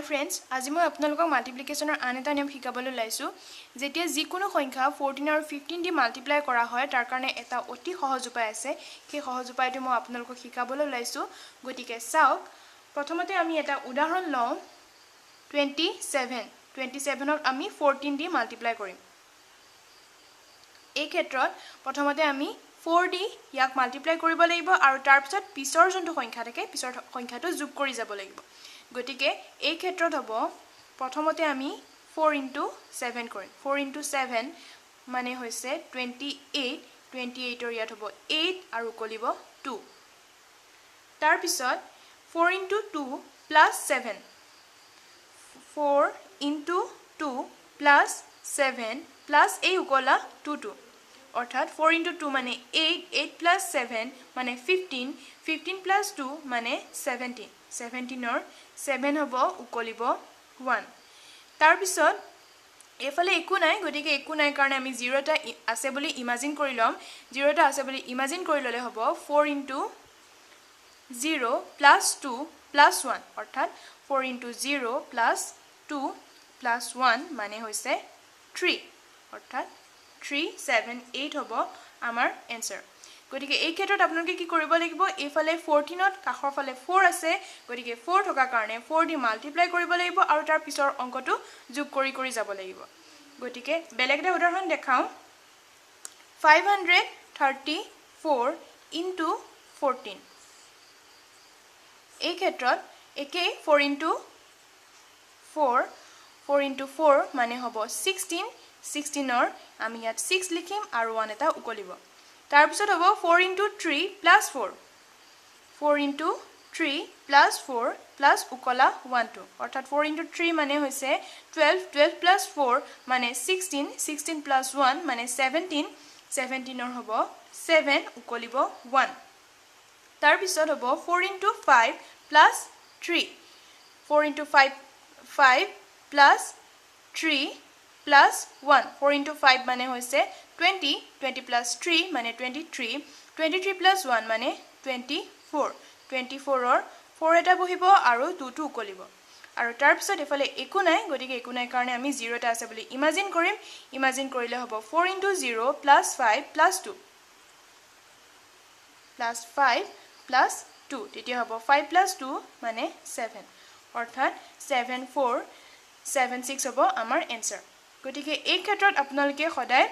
Friends, আজি মই আপোনালোকক মাল্টিপ্লিকেশ্যনৰ আন এটা নিয়ম শিকাবলৈ ওলাইছোঁ। যেতিয়া যিকোনো সংখ্যা 14 আৰু 15 দি মাল্টিপ্লাই কৰা হয়, তাৰ কাৰণে এটা অতি সহজ উপায় আছে। সেই সহজ উপায়টো মই আপোনালোকক শিকাবলৈ ওলাইছোঁ। গতিকে চাওক, প্ৰথমতে আমি এটা উদাহৰণ লওঁ। 27, 27ক আমি 14 দি মাল্টিপ্লাই কৰিম। এই ক্ষেত্ৰত প্ৰথমতে আমি 4 দি ইয়াক মাল্টিপ্লাই কৰিব লাগিব আৰু তাৰপিছত পিছৰ যোনটো সংখ্যা থাকে, পিছৰ সংখ্যাটো যোগ কৰি যাব লাগিব। গতিকে এই ক্ষেত্ৰত হ'ব, প্ৰথমতে আমি 4 ইনটু 7 কৰিম। 4 ইনটু 7 মানে হৈছে 28। 28ৰ ইয়াত হ'ব 8 আৰু উকলিব 2। তাৰপিছত 4 into 2 plus 7, 4 into 2 plus 7 plus এই উকলা 2 2, অৰ্থাৎ 4 ইনটু 2 মানে 8, 8 প্লাছ 7 মানে 15, 15 প্লাছ 2 মানে 17, 17ৰ 7 হ'ব উকলিব 1। তাৰপিছত এইফালে একো নাই, গতিকে একো নাই কাৰণে আমি জিৰ' এটা আছে বুলি ইমাজিন কৰি ল'ম। জিৰ' এটা আছে বুলি ইমাজিন কৰি ল'লে হ'ব 4 ইনটু 0 প্লাছ 2 প্লাছ 1, অৰ্থাৎ 4 ইনটু 0 প্লাছ 2 প্লাছ 1 মানে হৈছে 3, অৰ্থাৎ 3 7 8 হ'ব আমাৰ এনচাৰ। গতিকে এই ক্ষেত্ৰত আপোনালোকে কি কৰিব লাগিব, এইফালে 14ত কাষৰ ফালে 4 আছে, গতিকে 4 থকাৰ কাৰণে 4 দি মাল্টিপ্লাই কৰিব লাগিব আৰু তাৰ পিছৰ অংকটো যোগ কৰি কৰি যাব লাগিব। গতিকে বেলেগ এটা উদাহৰণ দেখাওঁ। 534 ইনটু 14, এই ক্ষেত্ৰত একেই 4 ইনটু 4, 4 ইনটু 4 মানে হ'ব 16, 16ৰ আমি ইয়াত 6 লিখিম আৰু 1 এটা উকলিব। তাৰপিছত হ'ব 4 into 3 plus 4, 4 into 3 plus 4 plus উকলা 1 2, অৰ্থাৎ 4 ইনটু 3 মানে হৈছে 12, 12 প্লাছ 4 মানে 16, 16 প্লাছ 1 মানে 17, 17ৰ হ'ব 7 উকলিব 1। তাৰপিছত হ'ব 4 into 5 plus 3, 4 into 5, 5 plus 3 plus 1, 4 into 5 মানে হৈছে 20, 20 প্লাছ 3 মানে 23, 23 প্লাছ 1 মানে 24, 24ৰ 4 এটা বহিব আৰু 2টো উকলিব। আৰু তাৰপিছত এইফালে একো নাই, গতিকে একো নাই কাৰণে আমি জিৰ' এটা আছে বুলি ইমাজিন কৰিম। ইমাজিন কৰিলে হ'ব 4 into 0 plus 5 plus 2, plus 5 plus 2, তেতিয়া হ'ব 5 প্লাছ 2 মানে 7, অৰ্থাৎ 7 4 7 6 হ'ব আমাৰ এনচাৰ। গতিকে এই ক্ষেত্ৰত আপোনালোকে সদায়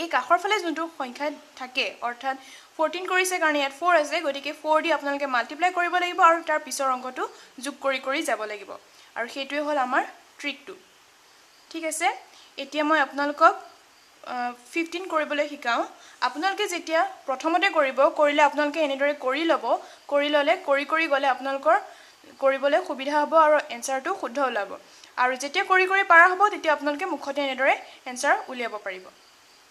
এই কাষৰ ফালে যোনটো সংখ্যা থাকে, অৰ্থাৎ 14 কৰিছে কাৰণে ইয়াত 4 আছে, গতিকে 4 দি আপোনালোকে মাল্টিপ্লাই কৰিব লাগিব আৰু তাৰ পিছৰ অংকটো যোগ কৰি কৰি যাব লাগিব, আৰু সেইটোৱে হ'ল আমাৰ ট্ৰিকটো। ঠিক আছে, এতিয়া মই আপোনালোকক 15 কৰিবলৈ শিকাওঁ। আপোনালোকে যেতিয়া প্ৰথমতে কৰিব, কৰিলে আপোনালোকে এনেদৰে কৰি ল'ব, কৰি ল'লে কৰি কৰি গ'লে আপোনালোকৰ কৰিবলৈ সুবিধা হ'ব আৰু এনচাৰটো শুদ্ধ ওলাব। আৰু যেতিয়া কৰি কৰি পাৰা হ'ব, তেতিয়া আপোনালোকে মুখতে এনেদৰে এনচাৰ উলিয়াব পাৰিব।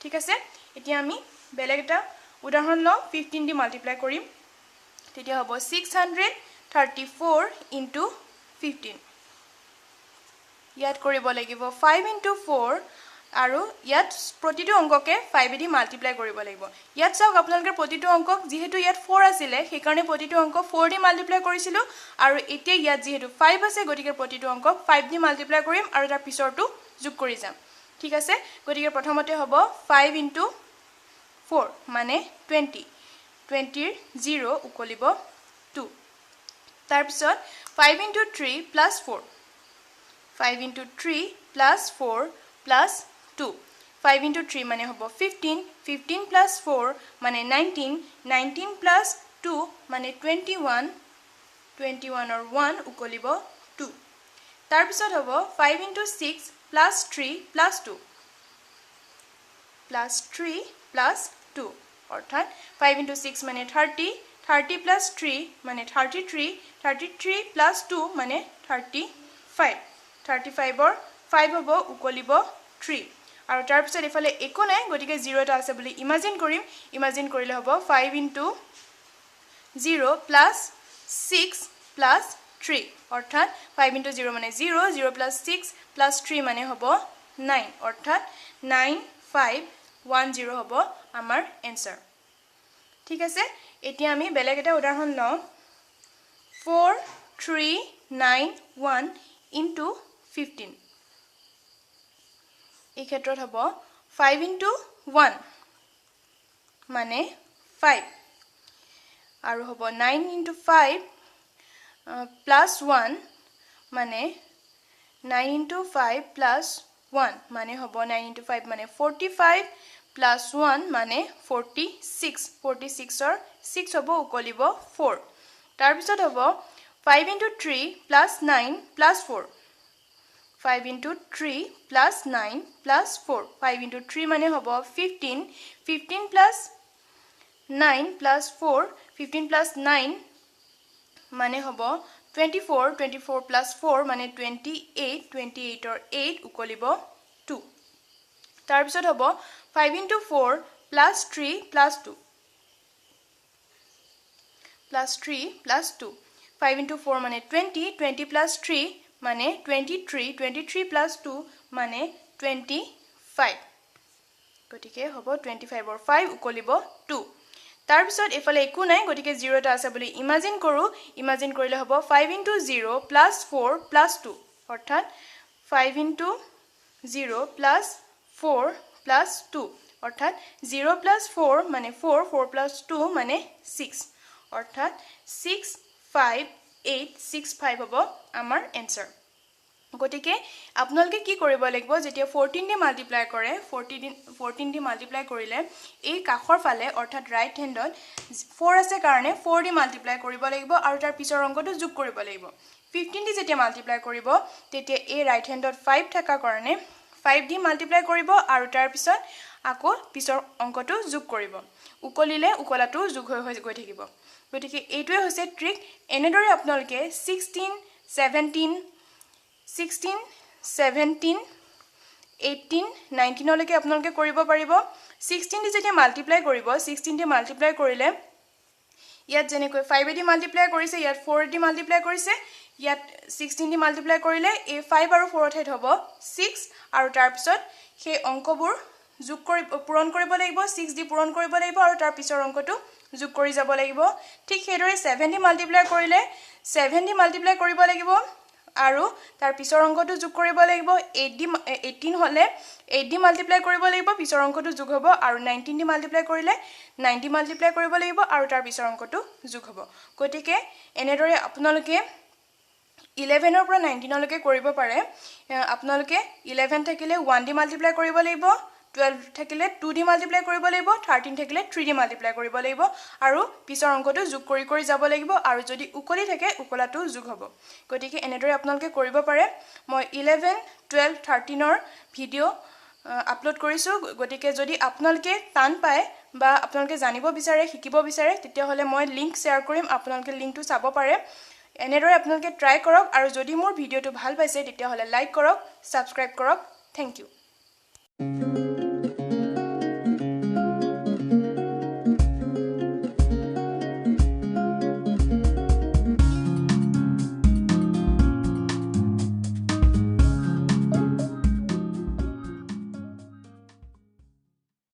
ঠিক আছে, এতিয়া আমি বেলেগ এটা উদাহৰণ লওঁ। 15 দি মাল্টিপ্লাই কৰিম, তেতিয়া হ'ব 634 ইনটু 15। ইয়াত কৰিব লাগিব 5 ইনটু 4 আৰু ইয়াত প্ৰতিটো অংককে 5 দি মাল্টিপ্লাই কৰিব লাগিব। ইয়াত চাওক আপোনালোকে প্ৰতিটো অংকক যিহেতু ইয়াত 4 আছিলে, সেইকাৰণে প্ৰতিটো অংক 4 দি মাল্টিপ্লাই কৰিছিলোঁ, আৰু এতিয়া ইয়াত যিহেতু 5 আছে, গতিকে প্ৰতিটো অংকক 5 দি মাল্টিপ্লাই কৰিম আৰু তাৰ পিছৰটো যোগ কৰি যাম। ঠিক আছে, গতিকে প্ৰথমতে হ'ব 5 ইনটু 4 মানে 20, 20ৰ 0 উকলিব 2। তাৰপিছত 5 into 3 plus 4, 5 into 3 plus 4 plus 2, 5 into 3 মানে হ'ব 15, 15 প্লাছ 4 মানে 19, 19 প্লাছ 2 মানে 21, 21ৰ 1 উকলিব 2। তাৰপিছত হ'ব 5 into 6 plus 3 plus 2, plus 3 plus 2, অৰ্থাৎ 5 ইনটু 6 মানে 30, 30 প্লাছ 3 মানে 33, 33 প্লাছ 2 মানে 35, 35ৰ 5 হ'ব উকলিব 3। আৰু তাৰপিছত এইফালে একো নাই, গতিকে জিৰ' এটা আছে বুলি ইমাজিন কৰিম। ইমাজিন কৰিলে হ'ব 5 ইনটু 0 প্লাছ 6 প্লাছ 3, অৰ্থাৎ 5 ইনটু 0 মানে 0, 0 প্লাছ 6 প্লাছ 3 মানে হ'ব 9, অৰ্থাৎ 9 5 1 0 হ'ব আমাৰ এনচাৰ। ঠিক আছে, এতিয়া আমি বেলেগ এটা উদাহৰণ লওঁ। 4 3 9 1 ইনটু 15। এই ক্ষেত্ৰত হ'ব 5 ইনটু 1 মানে 5 আৰু হ'ব 9 ইনটু 5 প্লাছ 1 মানে 9 ইনটু 5 প্লাছ 1 মানে হ'ব 9 ইনটু 5 মানে 45 প্লাছ 1 মানে 46, 46ৰ 6 হ'ব, উকলিব 4। তাৰপিছত হ'ব 5 into 3 plus 9 plus 4, 5 into 3 plus 9 plus 4, 5 into 3 মানে হ'ব 15, 15 প্লাছ 9 প্লাছ 4, 15 প্লাছ 9 মানে হ'ব 24, 24 প্লাছ 4 মানে 28, 28ৰ 8 উকলিব 2। তাৰপিছত হ'ব 5 into 4 plus 3 plus 2, plus 3 plus 2, 5 into 4 মানে 20, 20 প্লাছ 3 মানে 23, 23 প্লাছ 2 মানে 25। গতিকে হ'ব 25ৰ 5 উকলিব 2। তাৰপিছত এইফালে একো নাই, গতিকে 0 এটা আছে বুলি ইমাজিন কৰোঁ। ইমাজিন কৰিলে হ'ব 5 ইনটু 0 প্লাছ 4 প্লাছ 2, অৰ্থাৎ 5 ইনটু 0 প্লাছ 4 প্লাছ 2, অৰ্থাৎ 0 প্লাছ 4 মানে 4, 4 প্লাছ 2 মানে 6, অৰ্থাৎ 6 5 8 6 5 হ'ব আমাৰ এনচাৰ। গতিকে আপোনালোকে কি কৰিব লাগিব, যেতিয়া 14 দি মাল্টিপ্লাই কৰে, 14 দি মাল্টিপ্লাই কৰিলে এই কাষৰ ফালে অৰ্থাৎ ৰাইট হেণ্ডত 4 আছে কাৰণে 4 দি মাল্টিপ্লাই কৰিব লাগিব আৰু তাৰ পিছৰ অংকটো যোগ কৰিব লাগিব। 15 দি যেতিয়া মাল্টিপ্লাই কৰিব তেতিয়া এই ৰাইট হেণ্ডত 5 থকাৰ কাৰণে 5 দি মাল্টিপ্লাই কৰিব আৰু তাৰপিছত আকৌ পিছৰ অংকটো যোগ কৰিব। উকলিলে উকলাটো যোগ হৈ হৈ গৈ থাকিব। গতিকে এইটোৱে হৈছে ট্ৰিক। এনেদৰে আপোনালোকে 16, 17, 16, 17, 18, 19লৈকে আপোনালোকে কৰিব পাৰিব। 16 দি যেতিয়া মাল্টিপ্লাই কৰিব, 16 দি মাল্টিপ্লাই কৰিলে ইয়াত যেনেকৈ 5 দি মাল্টিপ্লাই কৰিছে, ইয়াত 4 দি মাল্টিপ্লাই কৰিছে, ইয়াত 16 দি মাল্টিপ্লাই কৰিলে এই 5 আৰু 4 ঠাইত হ'ব 6 আৰু তাৰপিছত সেই অংকবোৰ যোগ কৰি পূৰণ কৰিব লাগিব, 6 দি পূৰণ কৰিব লাগিব আৰু তাৰ পিছৰ অংকটো যোগ কৰি যাব লাগিব। ঠিক সেইদৰে 7 দি মাল্টিপ্লাই কৰিলে 7 দি মাল্টিপ্লাই কৰিব লাগিব আৰু তাৰ পিছৰ অংকটো যোগ কৰিব লাগিব। 8 দি 18 হ'লে 8 দি মাল্টিপ্লাই কৰিব লাগিব, পিছৰ অংকটো যোগ হ'ব আৰু 19 দি মাল্টিপ্লাই কৰিলে 9 দি মাল্টিপ্লাই কৰিব লাগিব আৰু তাৰ পিছৰ অংকটো যোগ হ'ব। গতিকে এনেদৰে আপোনালোকে 11ৰ পৰা 19লৈকে কৰিব পাৰে। আপোনালোকে 11 থাকিলে 1 দি মাল্টিপ্লাই কৰিব লাগিব, 12 থাকিলে 2 দি মাল্টিপ্লাই কৰিব লাগিব, 13 থাকিলে 3 দি মাল্টিপ্লাই কৰিব লাগিব আৰু পিছৰ অংকটো যোগ কৰি কৰি যাব লাগিব আৰু যদি উকলি থাকে উকলাটো যোগ হ'ব। গতিকে এনেদৰে আপোনালোকে কৰিব পাৰে। মই 11, 12, 13ৰ ভিডিঅ' আপলোড কৰিছোঁ। গতিকে যদি আপোনালোকে টান পায় বা আপোনালোকে জানিব বিচাৰে, শিকিব বিচাৰে, তেতিয়াহ'লে মই লিংক শ্বেয়াৰ কৰিম, আপোনালোকে লিংকটো চাব পাৰে। এনেদৰে আপোনালোকে ট্ৰাই কৰক আৰু যদি মোৰ ভিডিঅ'টো ভাল পাইছে তেতিয়াহ'লে লাইক কৰক, ছাবস্ক্ৰাইব কৰক। Thank you.